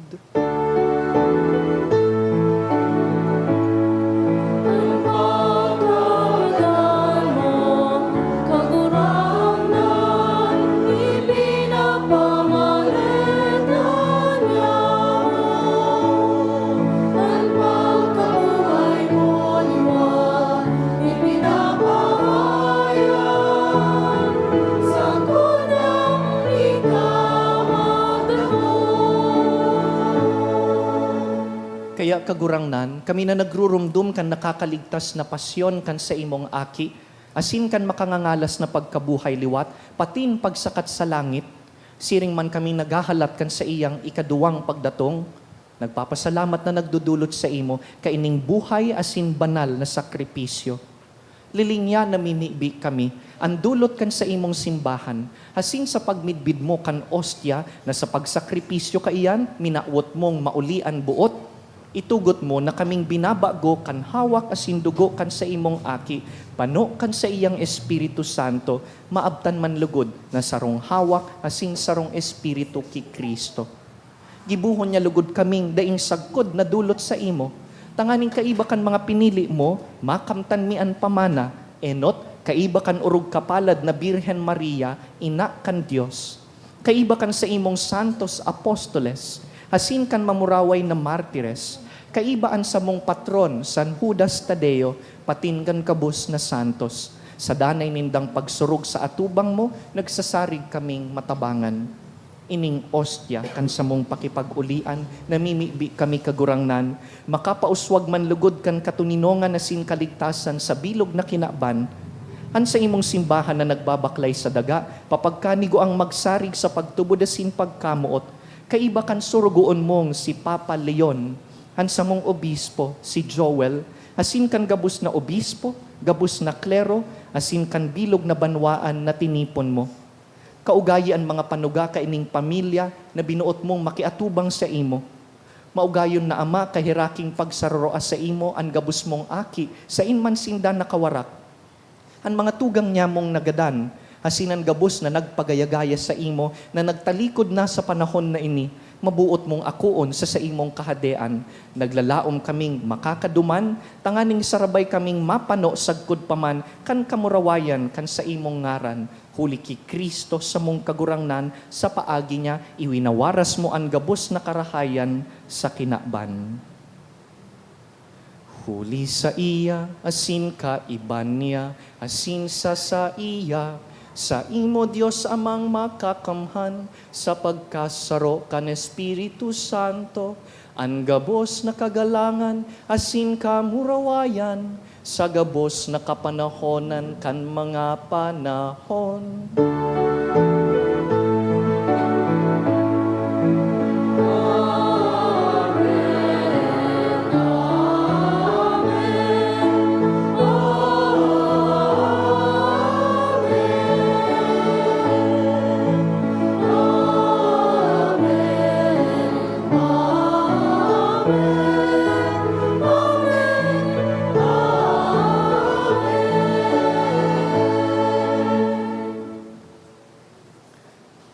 Kagurangnan, kami na nagrurumdom kan nakakaligtas na pasyon kan saimong Aki, asin kan makangangalas na pagkabuhay liwat, patin pagsakat sa langit, siring man kami naghahalat kan saiyang ikaduwang pagdatong, nagpapasalamat na nagdodolot saimo kaining buhay asin banal na sakripisyo. Lilingia namimibi kami, an dolot kan saimong simbahan, asin sa pagmidbid mo kan ostya na sa pagsakripisyo kaiyan, minawot mong mauli an boot. Itugot mo na kaming binabago kan hawak asin dugo kan saimong Aki, pano kan saiyang Espiritu Santo, maabtan man lugod na sarong hawak asin sarong Espiritu ki Cristo. Gibohon niya lugod kaming daing sagkod na dolot saimo, tanganing kaiba kan mga pinili mo, makamtan mi an pamana, enot, kaiba kan orog kapalad na Birhen Maria, ina kan Dios, kaiba kan saimong santos apostoles, asin kan mamuraway na martires, kaiba an samong patron, San Judas Tadeo, patin kan gabos na santos. Sa danay nindang pagsurog sa atubang mo, nagsasarig kaming matabangan. Ining ostya kan samong pakipag-ulian, namimibi kami, Kagurangnan, makapauswag man lugod kan katoninongan asin kaligtasan sa bilog na kinaban. An saimong simbahan na nagbabaklay sa daga, papagkanigoang magsarig sa pagtubod asin pagkamoot, kaiba kan sorogoon mong si Papa Leon, an samong obispo, si Joel, asin kan gabos na obispo, gabos na klero, asin kan bilog na banwaan na tinipon mo. Kaugayi an mga panuga kaining pamilya na binoot mong makiatubang saimo. Maugayon na Ama, kaheraking pagsaroroa saimo an gabos mong aki, sain man sinda nakawarak. An mga tugang nyamong nagadan, asin an gabos na nagpagaya-gaya saimo na nagtalikod na sa panahon na ini, maboot mong akoon sa saimong kahadean. Naglalaom kaming makakaduman, tanganing sarabay kaming mapano sagkod pa man kan kamurawayan kan saimong ngaran. Huli ki Cristo samong Kagurangnan, sa paagi niya iwinawaras mo an gabos na karahayan sa kinaban. Huli saiya, asin kaiba niya, asin sa saiya, saimo, Dios Amang Makakamhan, sa pagkasaro kan Espiritu Santo, an gabos na kagalangan asin kamurawayan, sa gabos na kapanahonan kan mga panahon.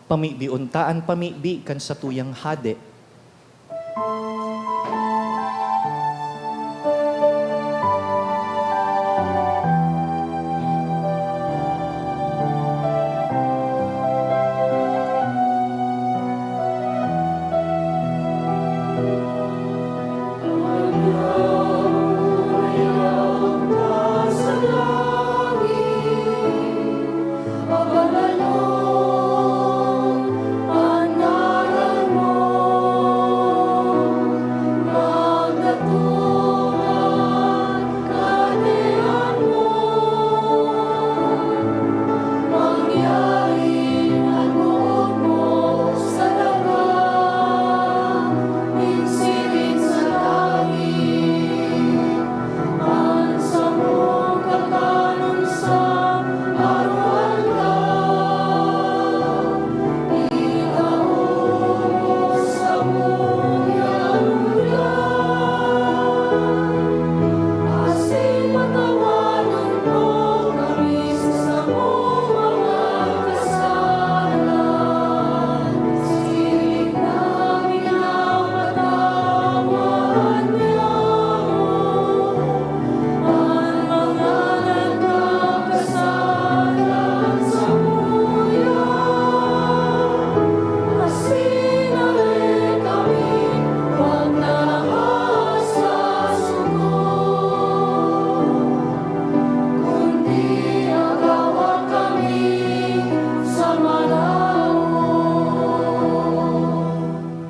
Pamibion ta an pamibi kan satuyang hade.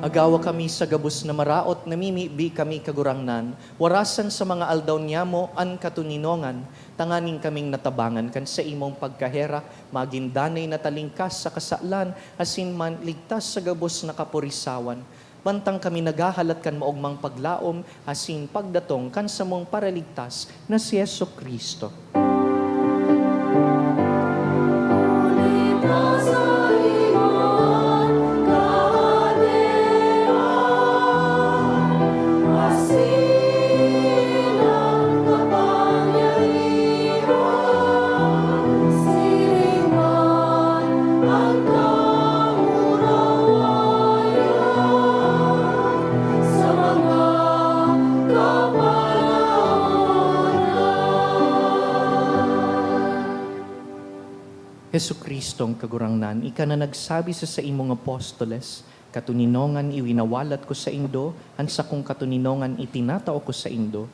Gawa kami sa gabos na maraot, namimibi kami, Kagurangnan, warasan sa mga aldaw niyamo an katoninongan, tanganing kaming natabangan kan saimong pagkaherak, magin danay na talingkas sa kasalan, asin man ligtas sa gabos na kaporisawan. Mantang kami naghahalat kan maogmang paglaom asin pagdatong kan samong Paraligtas na si Jesu-Cristo. Jesu-Cristong Kagurangnan, ika na nagsabi sa saimong apostoles, "Katoninongan iwinawalat ko saindo, an sakong katoninongan itinatao ko saindo."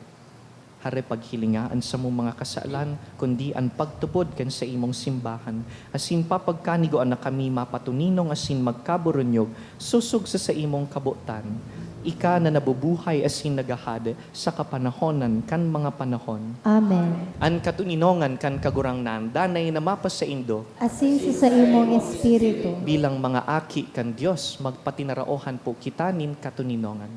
Hare paghilinga an samong mga kasalan, kundi an pagtubod kan saimong simbahan, asin papagkanigoan na kami mapatoninong asin magkaburunyog sosog sa saimong kabotan. Ika na nabubuhay asin naghahade sa kapanahonan kan mga panahon. Amen. An katoninongan kan Kagurangnan danay na mapasaindo. Asin sa saimong espiritu. Bilang mga aki kan Dios, magpatinaraohan po kita nin katoninongan.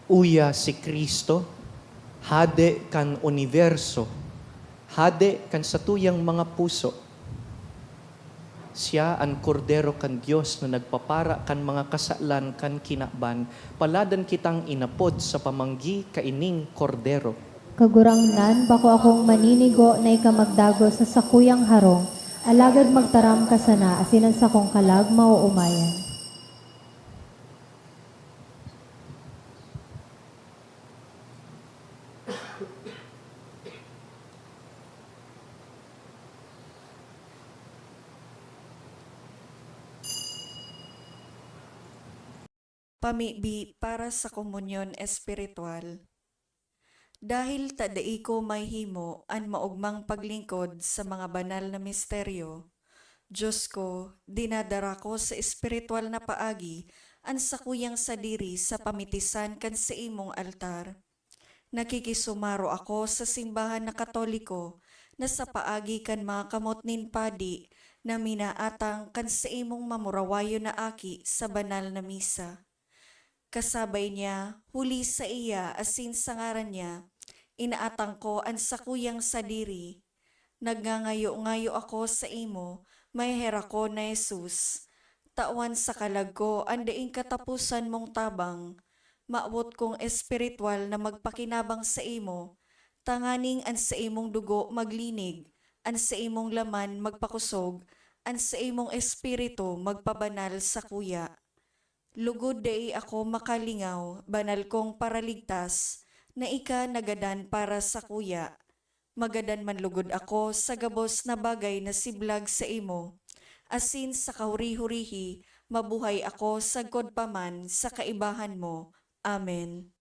Uya si Cristo, Hade kan uniberso, Hade kan satuyang mga puso. Siya an Kordero kan Dios na nagpapara kan mga kasalan kan kinaban. Paladan kitang inapod sa pamanggi kaining Kordero. Kagurangnan, bako akong maninigo na ika magdagos sa sakuyang harong, alagad magtaram ka sana asin an sakong kalag maoomayan. Pamibi para sa komunyon espiritual. Dahil ta dai ko mahimo an maogmang paglingkod sa mga banal na misteryo, Dios ko, dinadara ko sa espiritual na paagi an sakuyang sadiri sa pamitisan kan saimong altar. Nakikisumaro ako sa simbahan na Katoliko na sa paagi kan mga kamot nin padi na minaatang kan saimong mamurawayon na aki sa banal na misa. Kasabay niya, huli saiya asin sa ngaran niya, inaatang ko an sakuyang sadiri. Nagngangayo-ngayo ako saimo, maheherakon na Jesus. Tawan sa kalag ko an daing kataposan mong tabang. Mawot kong espiritual na magpakinabang saimo, tanganing an saimong dugo maglinig, an saimong laman magpakosog, an saimong espiritu magpabanal sakuya. Lugod dai ako makalingaw, banal kong Paraligtas, na ika nagadan para sakuya. Magadan man lugod ako sa gabos na bagay na siblag saimo, asin sa kahuri-hurihi mabuhay ako sagkod pa man sa kaibahan mo. Amen.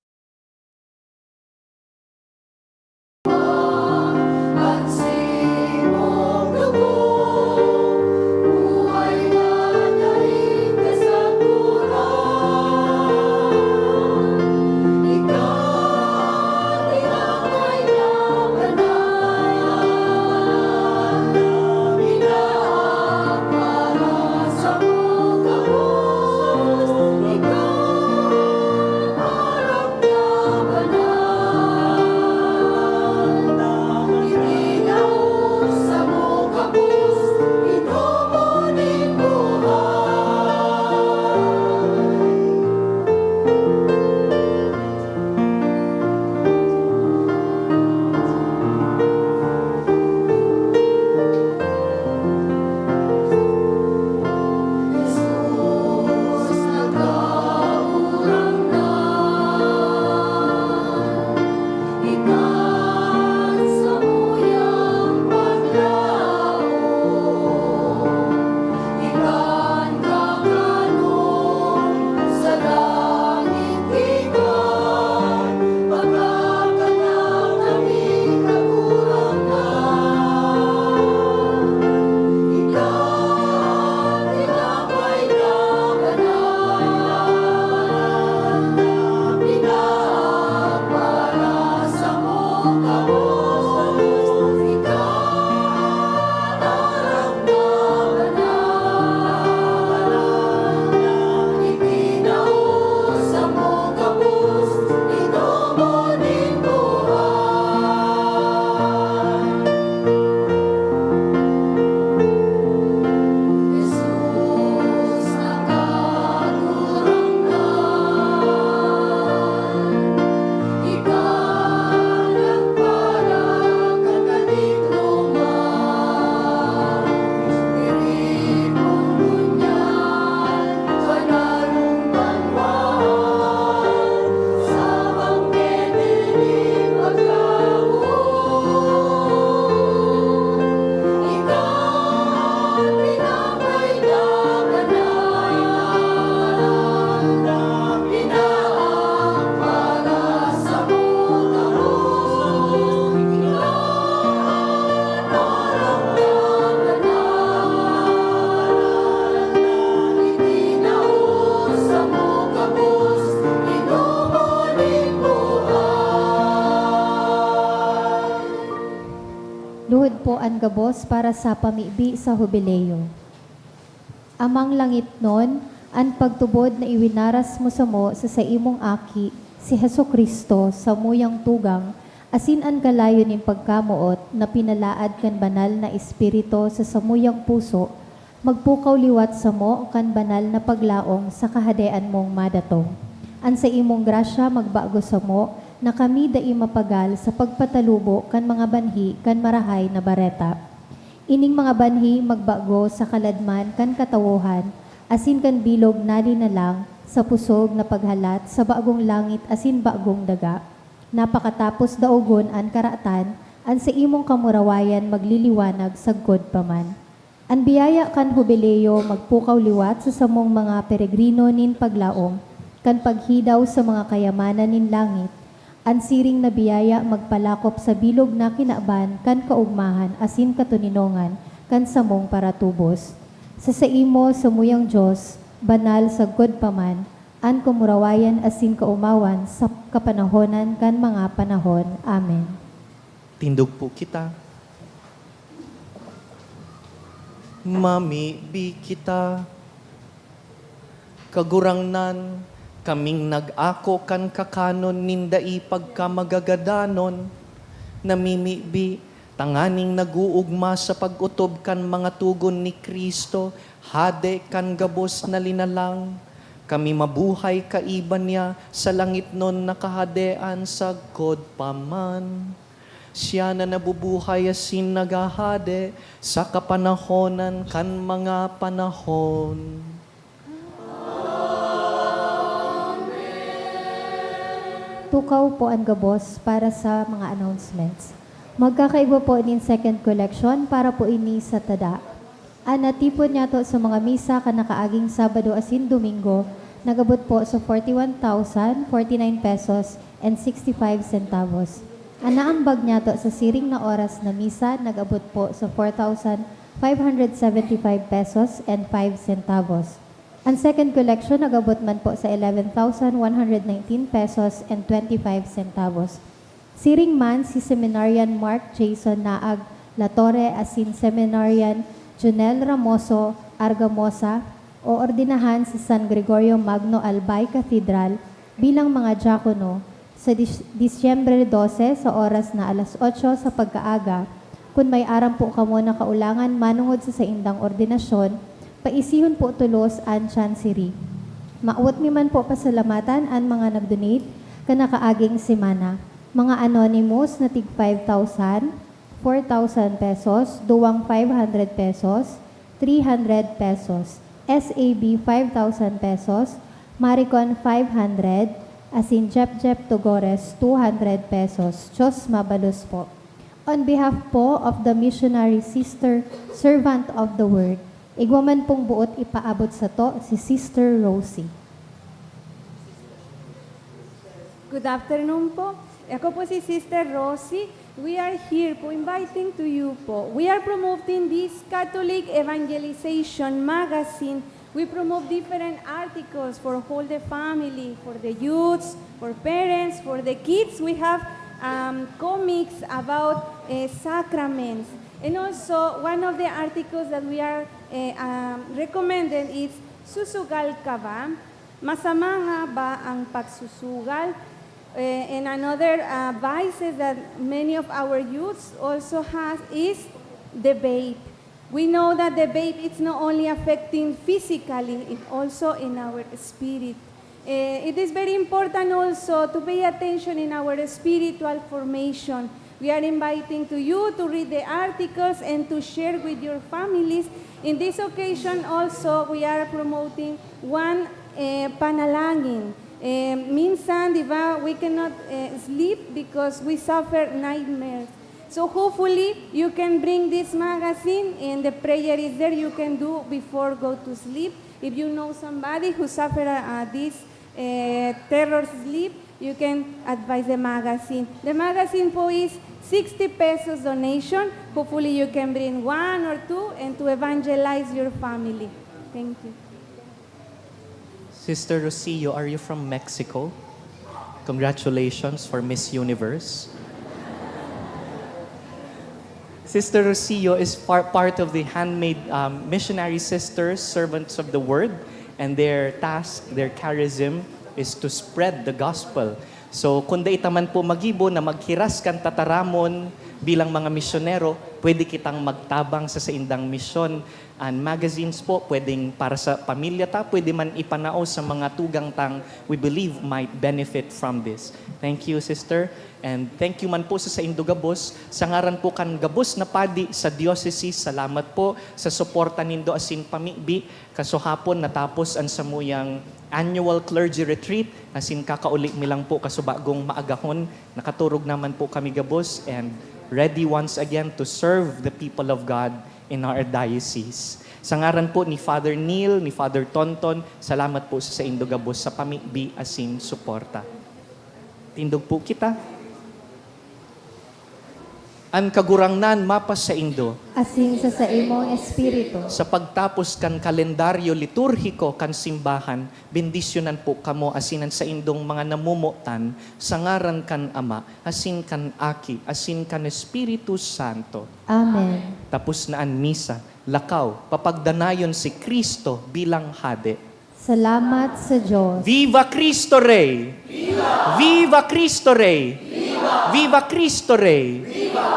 Luhod po an gabos para sa pamibi sa Hubileo. Amang langitnon, an pagtubod na iwinaras mo samo sa saimong Aki, si Jesu-Cristo, samuyang tugang, asin an kalayo nin pagkamoot na pinalaad kan Banal na Espiritu sa samuyang puso, magpukaw liwat samo kan banal na paglaom sa Kahadean mong madatong. An saimong grasya magbago samo na kami dai mapagal sa pagpatalubo kan mga banhi kan Marahay na Bareta. Ining mga banhi magbago sa kaladman kan katawohan asin kan bilog na linalang sa pusog na paghalat sa bagong langit asin bagong daga, na pakatapos daogon an karatan, an saimong kamurawayan magliliwanag sagkod pa man. An biyaya kan Hubileo magpukaw liwat sa samong mga peregrino nin paglaom kan paghidaw sa mga kayamanan nin langit. An siring na biyaya magpalakop sa bilog na kinaban kan kaogmahan asin katoninongan kan samong paratubos. Sa saimo, samuyang Dios, banal sagkod pa man, an kamurawayan asin kaomawan sa kapanahonan kan mga panahon. Amen. Tindog po kita. Mamibi kita. Kagurangnan, kaming nag-ako kan kakanon nin dai pagkamagagadanon, namimibi, tanganing nag-oogma sa pag-otob kan mga togon ni Cristo, Hade kan gabos na linalang. Kami mabuhay kaiba niya sa langitnon na kahadean sagkod pa man. Siya na nabubuhay asin naghahade sa kapanahonan kan mga panahon. Tukaw po an gabos para sa mga announcements. Magkakaiba po nin second collection para po ini sa tada. An natipon niyato sa mga misa kan nakaaging Sabado asin Domingo nag-abot po sa forty-one thousand forty-nine pesos and sixty-five centavos. An naambag niyato sa siring na oras na misa nag-abot po sa four thousand five hundred seventy-five pesos and five centavos. An second collection nag-abot man po sa eleven thousand one hundred nineteen pesos and twenty-five centavos. Siring man si Seminarian Mark Jason Naag Latorre asin Seminarian Junel Ramoso Argamosa, oordinahan sa San Gregorio Magno Albay Cathedral bilang mga diakono sa Dis-, Disyembre dose sa oras na alas otso sa pagkaaga. Kun may aram po kamo na kaulangan manongod sa saindang ordinasyon, paisihon po tolos an Chancery. Maawot mi man po pasalamatan an mga nag-donate kan nakaaging semana. Mga anonymous na tig five thousand, four thousand pesos, duwang five hundred pesos, three hundred pesos, S A B five thousand pesos, Maricon five hundred, asin Jepjep Tugores two hundred pesos. Diyos mabalos po. On behalf po of the missionary sister, servant of the word, igwa man pong boot ipaabot sato si Sister Rosie. Good afternoon po. Ako po si Sister Rosie. We are here po inviting to you po. We are promoting this Catholic Evangelization Magazine. We promote different articles for whole the family, for the youths, for parents, for the kids. We have um, comics about uh, sacraments. And also, one of the articles that we are uh, um, recommended is Susugal Ka Ba? Masama nga ba ang pagsusugal? Eh, and another uh, vices that many of our youths also has is the vape. We know that the vape is not only affecting physically, it also in our spirit. Eh, it is very important also to pay attention in our spiritual formation. We are inviting to you to read the articles and to share with your families. In this occasion also, we are promoting one eh, panalangin. Eh, minsan, di ba, we cannot eh, sleep because we suffer nightmares. So hopefully, you can bring this magazine and the prayer is there you can do before go to sleep. If you know somebody who suffer uh, this eh, terror sleep, you can advise the magazine. The magazine po is sixty pesos donation. Hopefully, you can bring one or two and to evangelize your family. Thank you. Sister Rosillo, are you from Mexico? Congratulations for Miss Universe. Sister Rosillo is par- part of the handmade um, missionary sisters, servants of the word, and their task, their charism, is to spread the gospel. So, kung dai ta man po magibo na maghiras kan tataramon bilang mga misyonero, pwede kitang magtabang sa saindang misyon. An magazines po, pwedeng para sa pamilya ta, pwede man ipanao sa mga tugang tang we believe might benefit from this. Thank you, sister. And thank you man po sa saindo gabos. Sa ngaran po kan gabos na padi sa diocese, salamat po sa suporta nindo asin pamibi. Kasuhapon natapos an samuyang annual clergy retreat, asin kakauli mi lang po kasubagong maagahon. Nakaturog naman po kami gabos and ready once again to serve the people of God in our diocese. Sa ngaran po ni Father Neil, ni Father Tonton, salamat po sa saindo gabos sa pamibi asin suporta. Tindog po kita. An Kagurangnan mapasaindo. Asin sa saimong espiritu. Sa pagtapos kan kalendaryo liturhiko kan simbahan, bendisyonan po kamo asin an saindong mga namomotan sa ngaran kan Ama, asin kan Aki, asin kan Espiritu Santo. Amen. Tapos na an misa. Lakaw, papagdanayon si Cristo bilang Hade. Salamat sa Diyos. Viva Cristo Rey! Viva! Viva Cristo Rey! Viva! Viva Cristo Rey! Viva!